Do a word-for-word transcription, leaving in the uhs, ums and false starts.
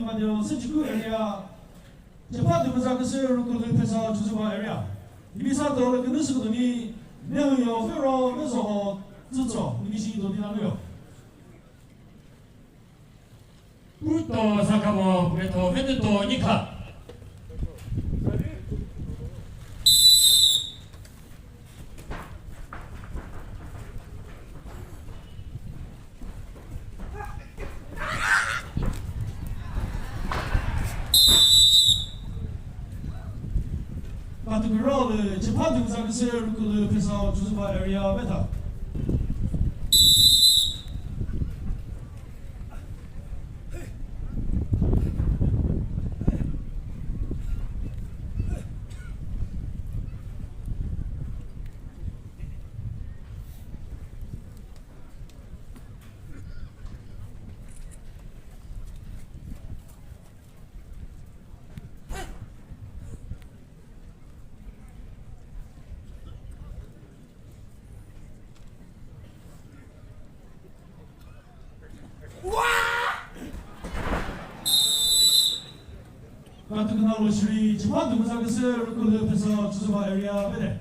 Madio Sechiku area. Chepha Dümüza küsü Rükülü Phesa Chozuba area. Ibisa to le künü süküdümi, ne yo fero, ne soho, tsütso, ni shi do dinanyo. Puto sakamo, meto, veneto, nika. Katukuro le, Chepha Dümüza küsü Rükülü Phesa Chozuba area meta. Katukuna lo shiri, Chepha Dümüza küsü Rükülü Phesa Chozuba area meta.